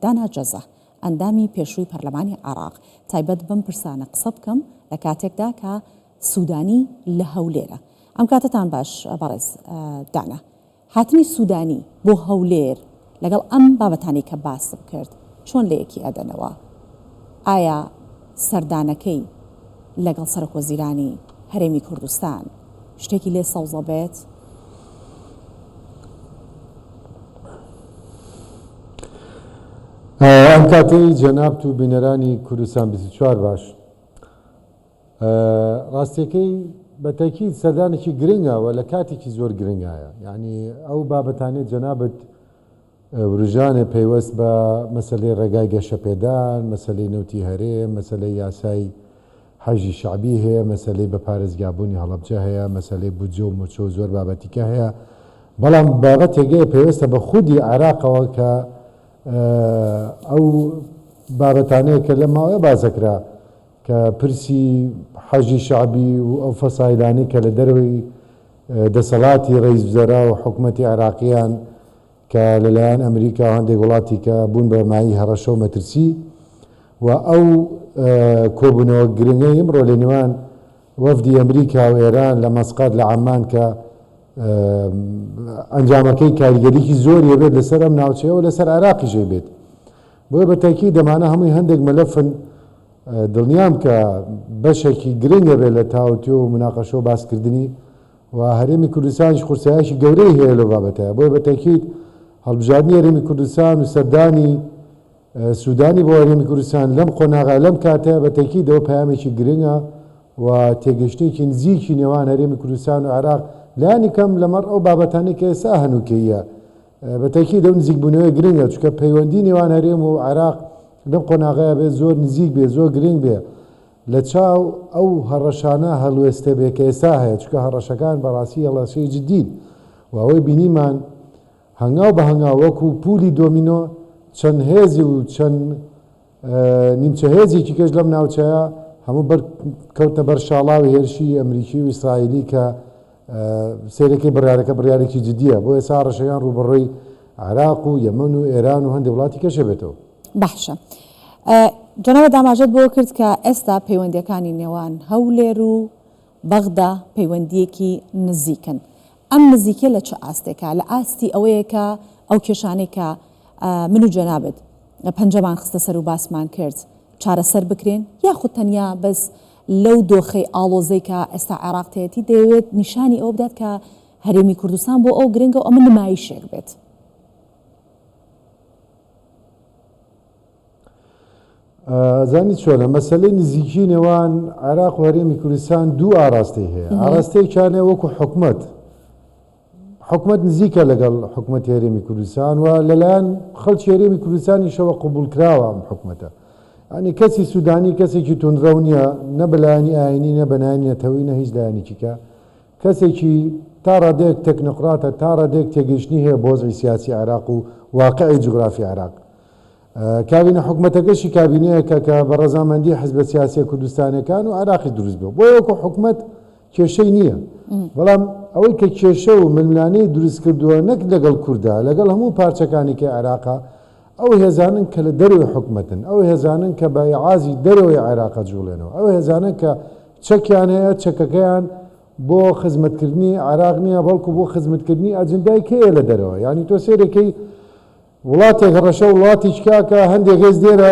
دانا جەزا، ئەندامی پێشووی پەرلەمانی عێراق، تایبەت بەم پرسانە قسە بکەم لە کاتێکدا کە سوودانی لە هەولێرە. ئەم کاتەتان باش بەڕێز دانا. هاتنی سوودانی بۆ هەولێر لەگەڵ ئەم بابەتانەی کە باسم کرد چۆن لەیەکی ئەدەنەوە؟ ئایا سەردانەکەی لەگەڵ سەرۆکوەزیرانی هەرێمی کوردستان شتێکی لێ سەوزە بێت؟ ئەم کاتەی جەنابت و بینەرانی کوردستان 24 باش. ڕاستیەکەی بە تەکید سەردانێکی گرنگە و لە کاتێکی زۆر گرنگایە یعنی ئەو بابەتانەی جەنابت وروژانێ پەیوەست بە مەسەلەی ڕێگای گەشەپێدان، مەسەلەی نەوتی هەرێم، مەسەلەی یاسای حەشدی شەعبی هەیە، مەسەلەی بە پارێزگابوونی هەڵەبجە هەیە، مەسەلەی بودجە و موچە و زۆر بابەتیکە هەیە، بەڵام بابەتێک هەیە پەیوەستە بە خودی عێراقەوە کە ئەو بابەتانەیە کە لەم ماوەیە باسەکرا کە پرسی حەشدی شەعبی و ئەو فەسایلانەی کە لە دەرەوەی دەسەڵاتی ڕەئیس وزەرا و حکومەتی عێراقیان کە لەلایەن ئەمریکا و هەندێک وڵاتی کە بوون بە مایەی هەڕەشە و مەترسی و ئەو کۆبوونەوە گرنگەی ئمڕۆ لە نێوان وەفدی ئەمریکا و ئێران لە مەسقەت لە عەممان کە ئەنجامەکەی کاریگەریی زۆری هەبێت لەسەر ئەم ناوچەیە و لەسەر عێراقیش هەیبێت. بۆیە بە تەئکید ئەمانە هەمووی هەندێک مەلەفن دڵنیام کە بەشێکی گرنگ ئەبێت لە تاوتوێ و موناقەشە و باسکردنی و هەرێمی کوردستانیش قورساییەکی گەورەی هەیە لەو بابەتە بۆیە بە تەئکید هەڵبژاردنی هەرێمی کوردستان و سەردانی سودانی بۆ هەرێمی کوردستان لەم قۆناغە لەم کاتە بە تەئکید ئەوە پەیامێکی گرنگە و تێگەشتنێکی نزیکی نێوان هەرێمی کوردستان و عێراق لایەنی کەم لەمەڕ ئەو بابەتانەی کە ئێستا هەنووکەییە بە تەئکید ئەو نزیکبوونەوەیە گرنگە چونکە پەیوەندی نێوان هەرێم و عێراق لەم قۆناغەیا بێ زۆر نزیک بێ زۆر گرنگ بێ لە چاو ئەو هەڕەشانە هەڵوێستە بێ کە ئێستا هەیە چونکە هەڕەشەکان بەڕاستی هەڵەشەی جدین و ئەوەی بینیمان هەنگاو بە هەنگاو وەکو پولی دۆمینۆ چەند هێزی و چەند نیمچە هێزێکی کەش لەم ناوچەیە هەموو بەر کەوتنە بەر شاڵاوی هێرشی ئەمریکی و ئیسرائیلی کە سەیرەکەی بڕیارەکە بڕیارێکی جدیە بۆ ئێستا هەڕەشەکان ڕووبەڕووی عێراق و یەمەن و ئێران و هەندێک وڵاتی کەشە بێتەوە. باشە جەنابت ئاماژەت بەوە کرد کە ئێستا پەیوەندیەکانی نێوان هەولێر و بەغدا پەیوەندیەکی نزیکن ئەم نزیکیە لە چ ئاستێکە؟ لە ئاستی ئەوەیە کە ئەو کێشانەی کە من و جەنابت پەنجەمان خستە سەر و باسمان کرد چارەسەر بکرێن یاخود تەنیا بەس لەو دۆخەی ئاڵۆزەی کە ئێستا عێراق تێیەتی دەیەوێت نیشانی ئەوە بدات کە هەرێمی کوردستان بۆ ئەو گرنگە و ئەمە نمایشێک بێت؟ ئەزانی چۆنە مەسەلەی نزیکی نێوان عێراق و هەرێمی کوردستان دوو ئاراستەی هەیە ئاراستەیەکیانە وەکو حکومەت حکومەت نزیکە لەگەڵ حکومەتی هەرێمی کوردستان و لەلایەن خەڵکی هەرێمی کوردستانیشەوە قبوڵکراوە ئەم حکومەتە ینی کەسی سوودانی کەسێکی توندڕەو نییە نە بەلایەنی ئاینی نە بەنایانی نەتەوەی نە هیچ لایەنێکی کە کەسێکی تا ڕادەیەک تەکنۆقراتە تا ڕادەیەک تێگەیشتنی هەیە بۆ وەزعی سیاسی عێراق و واقعی جوگرافی عێراق کابینە حکومەتەکەشی کابینەیەکە کە بە ڕەزامەندی حزبە سیاسیە کوردستانیەکان و عێراقیش دروست بووە بۆیە وەکو حکومەت کێشەی نییە بەڵام ئەوەی کە کێشە و ململانێی دروست کردووە نەک لەگەڵ کوردا لەگەڵ هەموو پارچەکانی کەی عێراقا ئەو هێزانن کە لە دەرەوەی حکومەتن ئەو هێزانن کە بە ئیعازی دەرەوەی عێراقە جوڵێنەوە ئەو هێزانن کە چەکیان هەیە چەکەکەیان بۆ خزمەتکردنی عێراق نییە بەڵکو بۆ خزمەتکردنی ئەجندای کێیە لە دەرەوە یعنی تۆ سێرەکەی وڵاتێک هەڕەشە وڵاتیش کاکە هەندێک هێز دێرە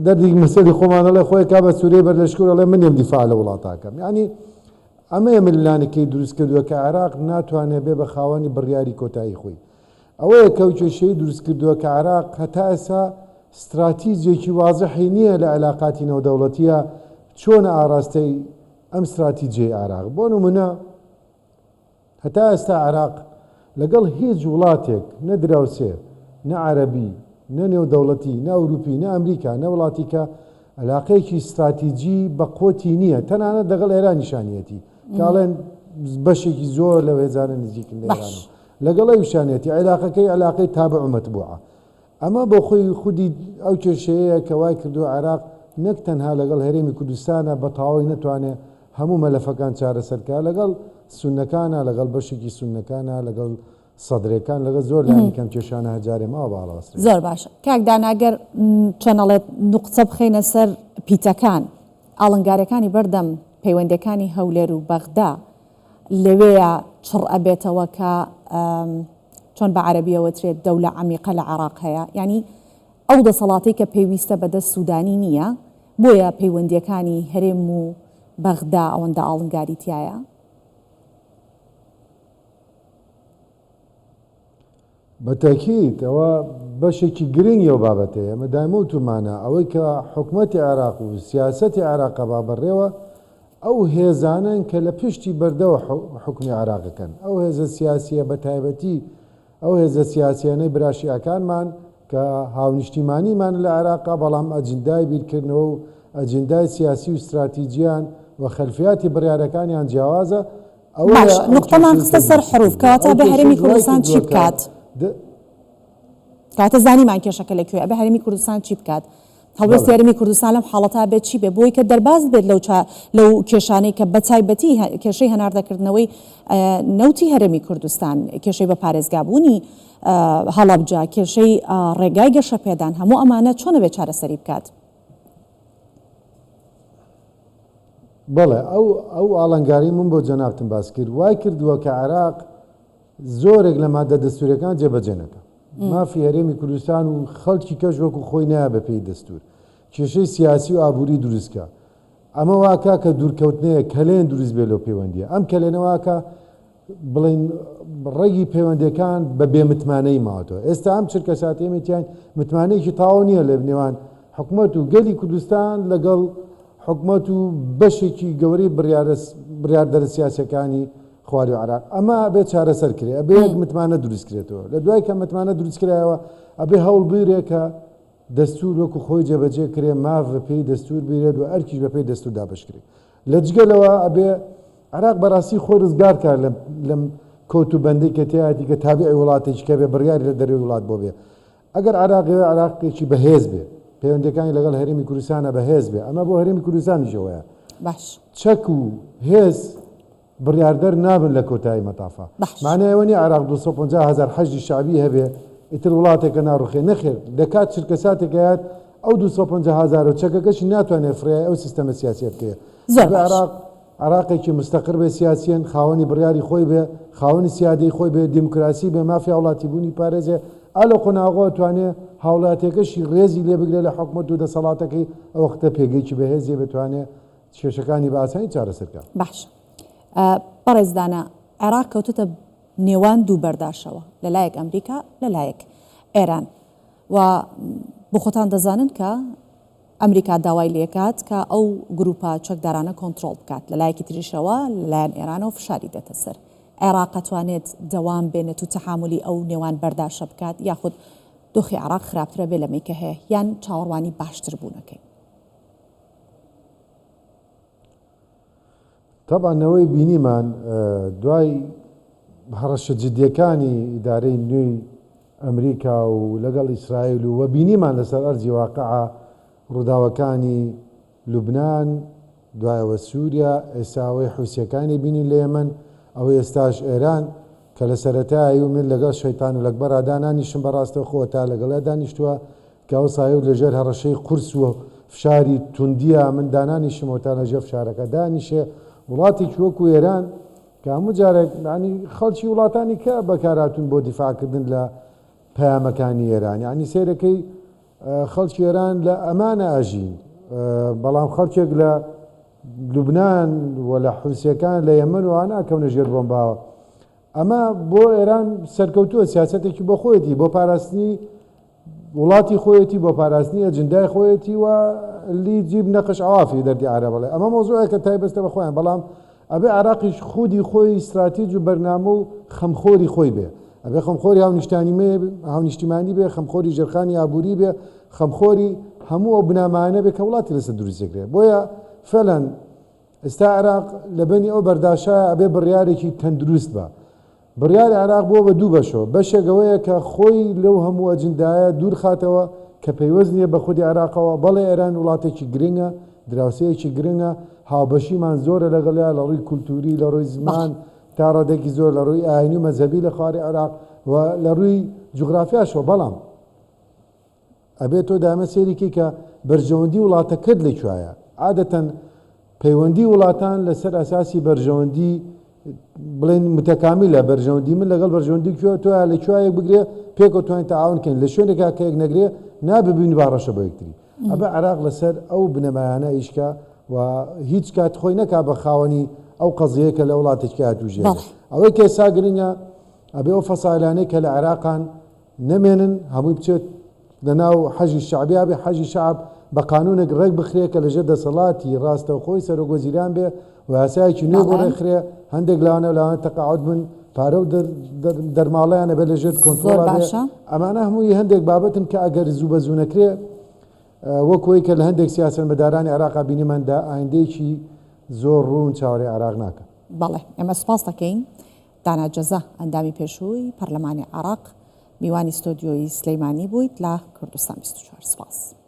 دەردی مەسەلی خۆمان ئەڵێ خۆی کا بە سوورەی بەر لەشکر ئەڵێ من یەم دیفاع لە وڵاتاکەم یعنی ئەمەیە ململانێکەی دروست کردووە کە عێراق ناتوانێت بێ بە خاوەنی بڕیاری کۆتایی خۆی ئەوەیە کە ئەو کێشەی دروست کردووە کە عێراق هەتا ئێستا ستراتیجێکی وازحی نییە لە علاقاتی نێودەوڵەتیە چۆن ئاراستەی ئەم ستراتیجەی عێراق بۆ نمونە هەتا ئێستا عێراق لەگەڵ هیچ وڵاتێک نە دراوسێ، نە عەرەبی، نە نێودەوڵەتی، نە ئەوروپی، نە ئەمریکا، نە وڵاتیکە عەلاقەیەکی ستراتیجی بە قوتی نییە، تەنانەت لەگەڵ ئێرانیشا نییەتی، کە ئەڵێن بەشێکی زۆر لەو هێزانە نزیکن لە ئێرانەوە، لەگەڵ ئەویشا نییەتی، عێلاقەکەی عەلاقەی تابع و مەتبوعە. ئەمە بۆ خۆی خودی ئەو کێشەیەیە کە وای کردووە عێراق نەک تەنها لەگەڵ هەرێمی کوردستانا بە تەواوی نەتوانێ هەموو مەلەفەکان چارەسەر کا، لەگەڵ سوننەکانا، لەگەڵ بەشێکی سوننەکانا، لەگەڵ. سەدرێکان لەگەڵ زۆر لایەنی کەم کێشانە هەجارێ ماوە بە هەڵەوەسرێ. زۆر باشە کاک دانا گەر چۆن ئەڵێت نوقتە بخەینە سەر پیتەکان ئاڵنگاریەکانی بەردەم پەیوەندیەکانی هەولێر و بەغدا لەوێیا چڕ ئەبێتەوە کە چۆن بە عەرەبی ئەوترێت دەولە عەمیقە لە عێراق هەیە یانی ئەو دەسەڵاتەی کە پێویستە بەدەست سودانی نییە بۆیە پەیوەندیەکانی هەرێم و بەغدا ئەوەندە ئاڵنگاری تیایە. بە تەئکید ئەوە بەشێکی گرنگی ئەو بابەتەیە، ئێمە دایمە وتومانە ئەوەی کە حکومەتی عێراق و سیاسەتی عێراق ئەبا بەڕێوە ئەو هێزانەن کە لە پشتی بەردەوە حوکمی عێراق ئەکەن، ئەو هێزە سیاسییە بە تایبەتی ئەو هێزە سیاسییانەی برا شیعەکانمان کە هاونیشتیمانیمانن لە عێراقا بەڵام ئەجندای بیرکردنەوە و ئەجندای سیاسی و ستراتیجیان و خەلفیاتی بڕیارەکانیان جیاوازە، ئەوەیە باش ئەو نوقتەمان کێشەی کە خستە سەر دروستی حروف کردووە. کەواتە ئەو ئەبێ هەرێمی کێشەیش وای کوردستان چی کردووە کە بکات؟ د. کەواتە زانیمان کێشەکە لە کوێیە ئەبێ هەرێمی کوردستان چی بکات؟ هەڵوێستی بەڵێ. هەرێمی کوردستان لەم حاڵەتە ئەبێ چی بێ بۆی کە دەرباز بێت لەو چا لەو کێشانەی کە بەتایبەتی کێشەی هەناردەکردنەوەی نەوتی هەرێمی کوردستان، کێشەی بە پارێزگابوونی هەڵەبجە، کێشەی ڕێگای گەشەپێدان، هەموو ئەمانە چۆن ئەبێ چارەسەری بکات؟ بەڵێ ئەو ئەو ئاڵنگاریەی من بۆ جەنابتم باس کرد وای کردووە کە عێراق زۆرێک لە مادە دەستوریەکان جێبەجێ نەکا. مافی هەرێمی کوردستان و خەڵکی کەش وەکو خۆی نایە بە پێی دەستور. کێشەی سیاسی و ئابوری دروست کا. ئەمە واکا کە دوورکەوتنەیە کەلێن دروست بێ لەو پەیوەندیە. ئەم کەلێنە واکا بڵێین ڕەگی پەیوەندیەکان بە بێ متمانەیی ماوەتەوە. ئێستا ئەم چرکەساتەی ئێمە تیاین متمانەیەکی تەواو نییە لە نێوان حکومەت و گەلی کوردستان لەگەڵ حکومەت و بەشێکی گەورەی بڕیاردەرە سیاسیەکانی خواروی عێراق. ئەمە ئەبێ چارەسەر کرێ، ئەبێ یەک متمانە دروست کرێتەوە. لە دوای کە متمانە دروست کرایەوە ئەبێ هەوڵ بیرێ کە دەستور وەکو خۆی جێبەجێ کرێ، ماف بە پێی دەستور بیرێت و ئەرکیش بە پێی دەستور دابەش کرێ. لە جگە لەوە ئەبێ عێراق بەڕاستی خۆی ڕزگار کا لەم لەم کۆت و بەندەی کە تیایەتی کە تابعی وڵاتێکی کە بێ بڕیاری لە دەرەوەی وڵات بۆ بێ. ئەگەر عێراق ئەوێ عێراقێکی بەهێز بێ، پەیوەندیەکانی لەگەڵ هەرێمی کوردستانا بەهێز بێ، ئەمە بۆ هەرێمی کوردستانیش ئەوەیە. باش. چەک و هێز بڕیاردەر نابن لە کۆتایی مەتافا. باش. مانای ئەوە نیە عێراق 250 هەزار حەشدی شەعبی هەبێ ئیتر وڵاتێکە ناڕوخێ، نەخێر لە کات چرکەساتێک ئەیات ئەو 250 هەزارە و چەکەکەشی ناتوانێ فریای ئەو سیستەمە سیاسیە بکەوێ. زۆر ئەبێ باش. عێراق عێراقێکی مستەقر بێ سیاسیەن، خاوەنی بڕیاری خۆی بێ، خاوەنی سیادەی خۆی بێ، دیموکراسی بێ، مافی هاوڵاتیبوونی پارێزێ، ئا لەو قۆناغەوە توانێ هاوڵاتیەکەشی ڕێزی لێ بگرێ لە حکومەت و دەسەڵاتەکەی، ئەوەختە پێگەیەکی بەهێزیە بتوانێ کێشەکانی بە ئاسانی چارەسەر کا. باشە بەڕێز دانا، عێراق کەوتۆتە نێوان دوو بەرداشەوە، لە لایەک ئەمریکا، لە لایەک ئێران و بۆ خۆتان دەزانن کە ئەمریکا داوای لێکات کە ئەو گروپە چەکدارانە کۆنترۆڵ بکات، لە لایەکی تریشەوە لەلایەن ئێرانەوە فشاری دێتە سەر. عێراق ئەتوانێت دەوام بێنێت و تەحامولی ئەو نێوان بەرداشە بکات یاخود دۆخی عێراق خراپترە بێ لەمەی کە هەیە یان چاوەڕوانی باشتر بوونەکەین؟ تەبعەن ئەوەی بینیمان دوای هەڕەشە جدیەکانی ئیدارەی نوێی ئەمریکا و لەگەڵ ئیسرائیل و بینیمان لەسەر ئەرزی واقع ڕووداوەکانی لوبناان دوایەوە سووریا ئێستا ئەوەی حوسیەکانی بینین لە یەمەن ئەوەی ئێستاش ئێران کە لە سەرەتایە و من لەگەڵ شەیتان و لەکبەرا دانانیشم بە ڕاستەوخۆ تا لەگەڵیا دانیشتووە کە ئەوسایە و لەژێر هەڕەشەی قورس و فشاری توندیا من دانانیشم و تا لەژێر فشارەکە دانیشێ وڵاتێکی وەکو ئێران کە هەموو جارێک یانی خەڵکی وڵاتانی کە بەکارهاتوون بۆ دیفاعکردن لە پەیامەکانی ئێران یانی سەیرەکەی خەڵکی ئێران لە ئەمانە ئەژین بەڵام خەڵکێک لە لوبناان و لە حوسیەکان لە یەمەن و ئەوانە ئەکەونە ژێر بۆمباوە ئەمە بۆ ئێران سەرکەوتووە سیاسەتێکی بۆ خۆیەتی بۆ پاراستنی وڵاتی خۆیەتی بۆ پاراستنی ئەجندای خۆیەتی و لی جیب نەقش عوافی دەردی عەرەب ئەڵێ ئەمە مەوزوعێکە تایبەستە بە خۆیان بەڵام ئەبێ عێراقیش خودی خۆی ستراتیج و بەرنامە و خەمخۆری خۆی بێ ئەبێ خەمخۆری هاونیشتیمانی بێ خەمخۆری ژێرخانی ئابووری بێ خەمخۆری هەموو ئەو بنامانە بێ کە وڵاتی لەسەر دروست دەکرێت بۆیە فعلا ئێستا عێراق لە بەنی ئەو بەرداشایە ئەبێ بڕیارێکی تەندروست بە بڕیاری عێراق بووە بە دوو بەشەوە، بەشێک ئەوەیە کە خۆی لەو هەموو ئەجندایە دوور خاتەوە کە پەیوەست نییە بە خودی عێراقەوە، بەڵێ ئێران وڵاتێکی گرنگە، دراوسێیەکی گرنگە، هاوبەشیمان زۆرە لەگەڵیا لە ڕووی کولتووری، لە ڕووی زمان، تا ڕادەیەکی زۆر لە ڕووی ئاینی و مەزهەبی لە خواری عێراق و لە ڕووی جوگرافیاشەوە بەڵام ئەبێت تۆ دایمە سەیری کەی کە بەرژەوەندی وڵاتەکەت لە کوایە. عادەتەن پەیوەندی وڵاتان لەسەر ئەساسی بەرژەوەندی بڵێن متەکامیلە، بەرژەوەندی من لەگەڵ بەرژەوەندی کوێ تۆیا لە کوێ یەک بگرێ پێکەوە توانین تەعاون کەین، لە شوێنێکا کە یەک نەگرێ نابێ ببین بە هەڕەشە بۆ یەکتری. ئەبێ عێراق لەسەر ئەو بنەمایانە ئیش کا و هیچ کات خۆی نەکا بە خاوەنی ئەو قەزیەیە کە لە وڵاتێکی تووشی بەڵێ. ئەوەی کە ئێستا گرنگە ئەبێ ئەو فەسایلانەی کە لە عێراقان نەمێنن هەمووی بچێت لە ناو حەشدی شەعبیا بێ، حەشدی شەعب بە قانونێک ڕێک بخرێ کە لەژێر دەسەڵاتی ڕاستەوخۆی سەرۆک وەزیران بێ و یاسایەکی نوێ بۆ بەڵێ. ڕێکخرێ، هەندێک لەوانە لەوانە تەقاعود بن پارە و دەرماڵەیان ئەبێ لەژێر زۆر کۆنترۆڵا بێ، باشە. ئەمانە هەمووی هەندێک بابەتن کە ئەگەر زوو بە زوو نەکرێ وەک ئەوەی کە لە هەندێک سیاسەتمەدارانی عێراقا بینیمان دا ئایندەیەکی زۆر ڕوون چاوەرێی عێراق ناکا. بەڵێ ئێمە سوپاست دەکەین دانا جەزا ئەندامی پێشووی پەرلەمانی عێراق میوانی ستۆدیۆی سلەیمانی بوویت لە کوردستان 24 سوپاس.